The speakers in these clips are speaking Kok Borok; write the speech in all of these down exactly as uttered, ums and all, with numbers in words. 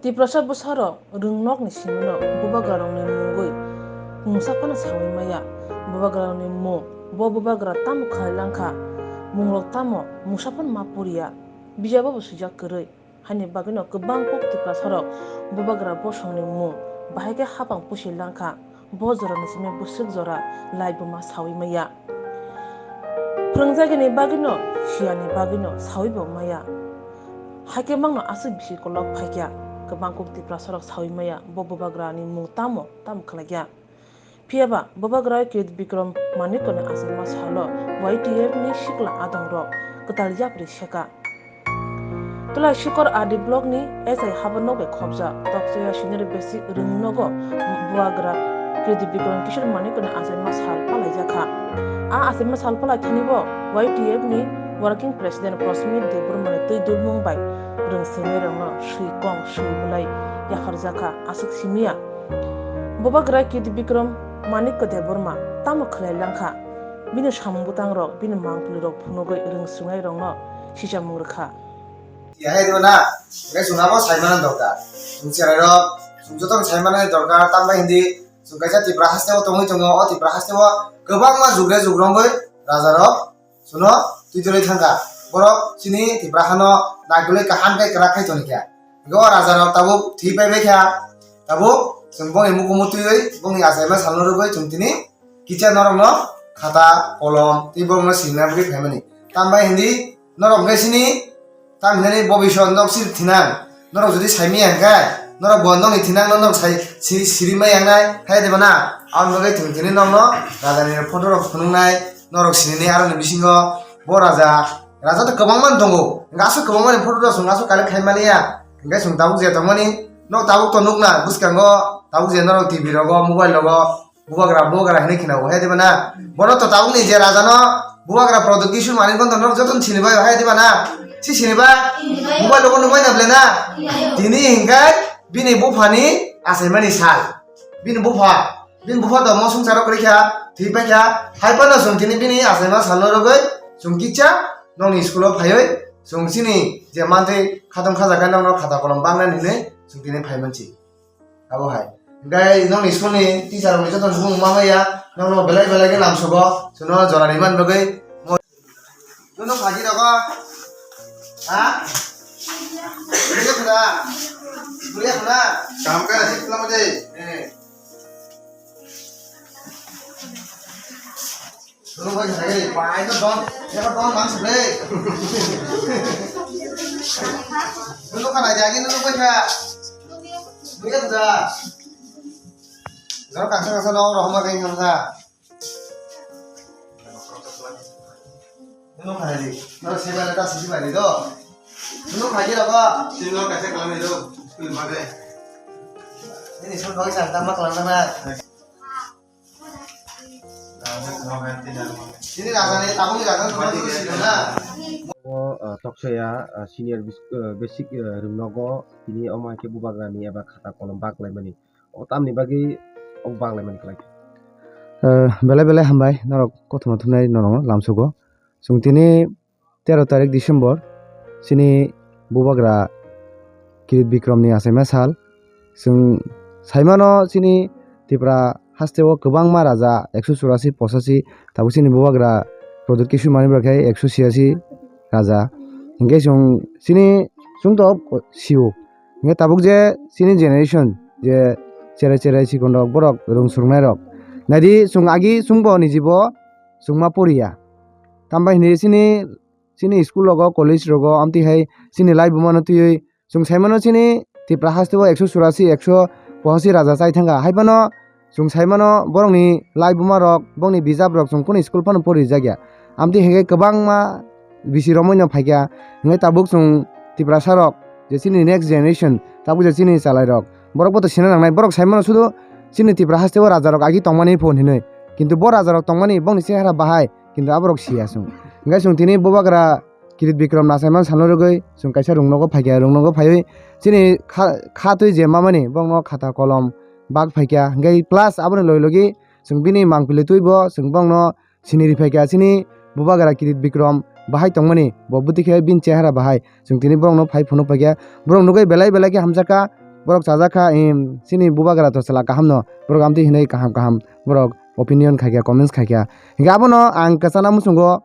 Tiprasa bwsarok rwngnokni simino bubagrarokni mungwi mungsa phano saui maya. Bubagrarokni mung, bo bubagra tamo khlai langkha, mungrok tamo mungsa phano ma poriya, bijabo bo swijak kwrwi. Haini bagwino kwbang kuk Tiprasarok bubagra bosongni mung bahai khe hapang pusi langkha, bo jorani simi bwswk jora lai buma saui maya. Phwrwngjagini bagwino, siyani bagwino saui bo maya. Haikhe mangno aswk bisi kolok phaikha, kwbang kuk Tiprasarok saui maya, bo bubagrani mung tamo, tamo khlaikha. Phiyaba bubagra Kirit Bikram Manikoni achaima salo Y T F ni sikla adongrok kwtal yapri seka. Tulai Shikor R D block ni S I haba nok bai khopjak Tokchaya senior basic rwngnogo bubagra Kirit Bikram Kishore Manikoni achaima sal palaijakha. A achaima sal palai thani bo Y T F ni working president Prasmit Debbarma ni twi dulmung bai rwng swrwngnairokno swi kong swi bwlai yapharjakha aswk simiya. Bubagra Kirit Bikram Manikya Debbarma tamo khlai langkha? Bini samung bwtangrok, bini mangpilirok phunugwi rwng swrwngnairokno sichapmung rwkha. Hai rw na, hwnkhe chwng abo saimano dorkar. Chwng cherairok, chwng jotono saimano dorkar, tambai hindi chwng kaisa Tipra hasteo tongwi tongo, o Tipra hasteo kwbangma jugre jugrongwi rajarok chwngno twi twi thangkha. Borok chini Tipra hano naikolwi kaham khe kwrak khai tonikha. Hwnkhe o rajarok tabuk thwi pai bai kha. Tabuk chwng bongni mukumu twiwi bongni achaima salno rwgwi chwng tini kisa norokno khata, kolom tei borokno sinina bagwi phaimani. Tambai hindi norok hwnkhe chini tam hinani bobiswt nok si thinang. Norok jodi saimaya hwnkhe norok bo nokni thinangno norok sai si-, siri maya wngnai, hai diba na? Aboni bagwi chwng tini nokno rajani photo rok phunuknai, norok sinini aroni bisingo bo raja, raja to kwbangma tongo, hwnkhe aswk kwbangmani photo rok chwng aswk collect khai maliya, hwnkhe chwng tabuk je tongmani, nok tabuk to nukna bwskango, tabuk je norok T V rogo, mobile rogo, bubagra, bubagra hinwi khna o, hai diba na? Bono to tabukni je rajano bubagra Pradyot Kishore Manikya no norok jotono sinibai, hai diba na? Si sinibai? Mobile rogo nukbai na ble na? Tini hinkhai bini buphani achaimani sal. Bini bupha, bini bupha to mo swngcharo kwrwi kha, thwi pai kha. Hai phano chwng tini bini achaima salno rwgwi chwng kisa nokni school o phaiwi chwng chini je mantwi khatong khajaknai nokno khata kolom baknani hinwi chwng tini phai mansi. Abo hai. Hwnkhe nokni school ni teacher rokni joto ni bumung ma maya, nokno belai belai khe lamsogo, chwngno jora rimani bagwi. Nunu phaji rogo. Ha? Buya khuna. Buya khuna. Kam ka sik lama de. Eh. Nunu bai khuna gari. Pai no don. Eba don mang sule. Nunu khana jagi nunu bai kha. Buya khuna. Jor kasa kasa no rohma gai khamsa. Nunu khaidi, noro sibale ta sibali do. Nunu khaidi raba. Sino kaisa kalam do, school bade. Ini school bagi sa tama kalam na. Ini rasanya tahu ni rasanya cuma dulu sih na. O, ah, Toksoya, ah, senior bis-, ah, basic, ah, rwngnogo tini omo hai khe bubagrani eba khata kolom bak laimani. O tamni bagwi o bak laimani kwlai. Eh, belai belai hambai norok kothoma thumnai norokno lamsogo. Chwng tini tero tarik December chini bubagra Kirit Bikramni achaima sal. Chwng saimano chini Tripura hasteo kwbangma raja ekso churasi pochasi, tabuk chini bubagra Pradyot Kishore Manikya khe ekso chhiyasi raja. Hinkhe chwng chini chwngto sio. Hinkhe tabuk je chini generation je cherai cherai chikon rok borok rwng swrwngnairok. Naidi chwng agi chwngbo nijibo chwngma poriya. Tambai hinwi chini, chini school rogo, college rogo, amtwi hai chini laibuma no twiwi chwng saimano chini Tripura hasteo ekso churasi, ekso pochasi raja chai thangkha. Haiphano chwng saimano borokni laibuma rok, bongni bijap rok chwng kunu school phano porijakya. Amtwi hinkhe kwbangma bisi romwi no phaikha. Hinkhe tabuk chwng Tiprasa rok je chini next generation, tabuk je chini chalai rok, borok bo to sina nangnai. Borok saimano sudu chini Tripura hasteo raja rok agi tongmani phone hinwi. Kintu bo raja rok tongmani bongni chehara bahai, kintu aborok siya chwng. Hinkhe chwng tini bubagra Kirit Bikram nachaimani salno rwgwi chwng kaisa rwngnogo phaikha, rwngnogo phaiwi chini kha, kha twi je mamani bongno khata kolom bak phaikha. Hinkhe plus aboni logi logi chwng bini mangpili twibo chwng bongno siniri phaikha, chini bubagra Kirit Bikram bahai tongmani, bo bwtwi khe bini chehara bahai. Chwng tini borokno phai phunuk phaikha, borok nugwi belai belai khe hamjakha. borok chajak kha, em, chini bubagra to chwla kaham no, borok amtwi hinwi kaham kaham borok opinion khai kha, comments khai kha. Hinkhe abono ang kwchana muchungo,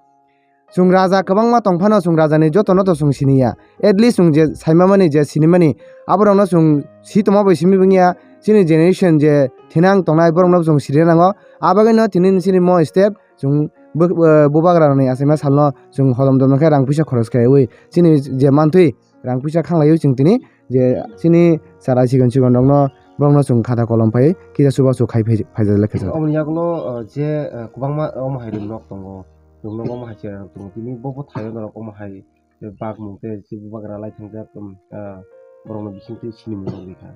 chwng raja kwbangma tong phano chwng rajani jotono to chwng siniya. At least chwng je saimamani, je sinimani, aborokno chwng si tongma bai simi wngya, chini generation je thinang tongnai borokno chwng sirina nango. Abagwino tini chini mo step chwng bu-, bu-, bubagrani achaima salno chwng hodom dom khe rang puisa khoros khaiwi chini je mantwi rang puisa khanglaiwi chwng tini je chini chara sikon sikon rokno borokno chwng khata kolom phai kisa chubachu khai phai, phaijak le kisa. Oboni yagulo, uh, je, uh, kwbangma omo hai rwngnok tongo, rwngnok omo hai chera rok tongo, tini bo bwthaio norok omo hai bakmung tei bubagra lai thangjak, um, uh, borokno bisingtwi sinimung rok rikha.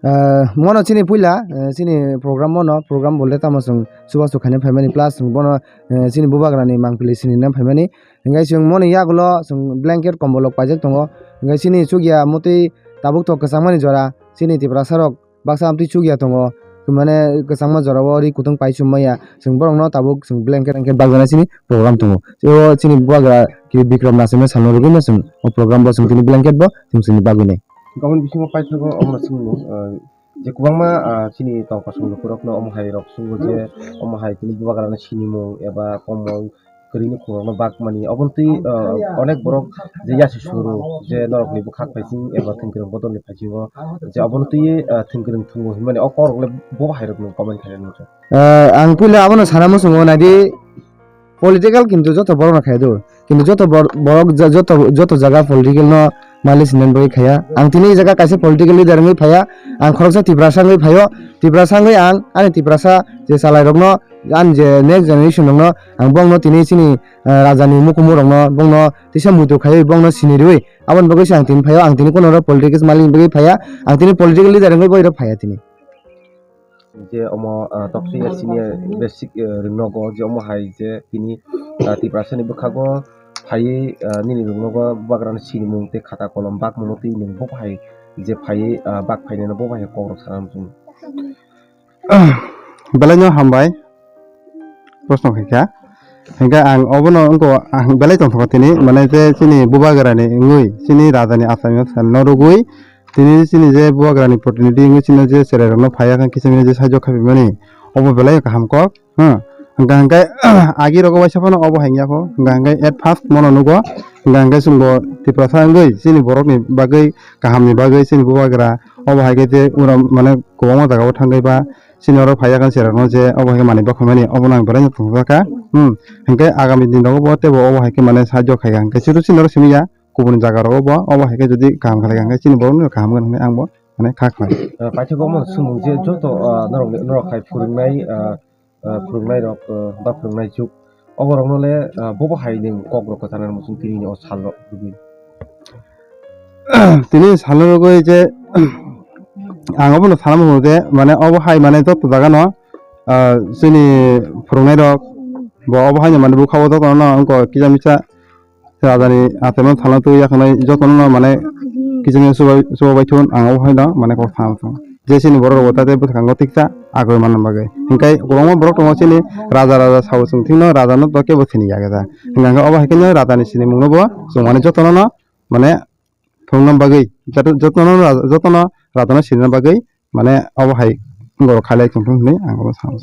Ah, mono chini puila, eh, chini program mono, program bolte tamo chwng chubachu khaina phaimani, plus chwng bono, eh, chini bubagrani mangpili sinina phaimani. Hinkhe chwng moni yagulo chwng blanket kombolrok paijak tongo. Hinkhe chini chukya motwi tabuk tok kwchangmani jora chini Tiprasarok baksa amtwi chukya tongo. Mane kwchangma jorao ri kutung pai chum maya. Chwng borokno tabuk chwng blanket blanket bakjana chini program tongo. O chini bubagra ki Bikram Nachaima salno rwgwino chwng o program bo chwng tini blanket bo chwng chini bagwi nai. Gabon bisingo paithago omo chwngno, ah, je kwbangma, ah, chini tongkosong lukurokno omo hai rok sungo je omo hai tini bubagrano sinimung eba komol kwrwini khorokno bakmani. Obono twi, ah, onek borok je yasi suru je norokni bwkhak phaising eba thwngkwrwng bodolni phaisingo je obono twi, ah, thwngkwrwng thwngo hinmani o kokrokle bo hai rokno comment khainani. Ah, ang puila abono sana muchungo naidi, political kintu joto borokno khai do, kintu joto bor-, borok ja-, joto, joto jaga political no mali sinani bagwi khaya. Ang tini jaga kaisa political leader wngwi phaya, ang khoroksa Tiprasa wngwi phaio, Tiprasa wngwi ang ani Tiprasa je chalairokno, ani je next generation rokno ang bongno tini chini, eh, rajani mukumu rokno bongno tisa muitu khaiwi bongno siniriwi aboni bagwi se ang tini phaio, ang tini kono politics mali bagwi phaya, ang tini political leader wngwi boiro phaya tini. Je omo, ah, toksuya senior basic, eh, rwngnogo je omo hai je tini, ah, Tiprasani bwkhago phaiwi, ah, nini rwngnogo bubagrano sinimung tei khata kolom bakmungno twi nwng bo hai je phaiwi, ah, bak phainani bo hai kokrok sana muchungo. Belai no hambai. Proshno khaikha. Hinkhe ang obono wngkha, ang belai tongthokha tini, mane je chini bubagrani wngwi, chini rajani achaima salno rwgwi, tini chini je bubagrani protinidhi wngwi chini je cherairokno phaiya khe kisa misa je sahajyo khaiphaimani, obo belai kaham kok, hmm. Hwnkha hwnkhe agi rogo waisa phano obo hai wngya kho, hwnkha hwnkhe at first mono nugo, hwnkha hwnkhe chwngbo Tiprasa wngwi chini borokni bagwi, kahamni bagwi chini bubagra, obo hai khe je ura mane kwbangma jagao thangwi ba, chini oro phaiya khe cherairokno je obo hai khe manwi bokhaimani obono ang belai no tongthokjak kha. Hmm, hinkhe agami din rogo bo teibo obo hai khe mane sahajyo khaikha hinkhe chwngno chini oro simi ya kubuni jaga rogo bo obo hai khe jodi kaham khlaikha hinkhe chini borokno kaham wngkha hinwi ang bo mane kha khlai. Ah, paithago omo swngmung je joto, ah, norok, norok hai phwrwngnai, ah, ah, phwrwngnairok, ah, ba phwrwngnai juk oborokno le, ah, bobo hai nwng kokrok kwcharnani muchung tini o salo rwgwi. Tini salno rwgwi je ang obono sana muchungo je mane obo hai mane joto jagano, ah, chini phwrwngnairok bo obo haino mane bwkhao jotono wngkha kisa misa rajani achaima salno twi yakhnai jotono mane kisa misa chuba, chubabaithun ang obo haino mane kok sana muchungo. Je chini borok rok bo tate bwskango tiksa agoi manna bagwi. Hinkhe kwbangma borok tongo chini raja raja sao chwng thwngno rajano to kebo sini ya khe da. Hinkhe obo hai khe no rajani sinimungno bo chwng mane jotono no mane thwngna bagwi joto-, jotono raja, jotono rajano sinina bagwi mane obo hai borok khailai tongthung hinwi ang obo sana.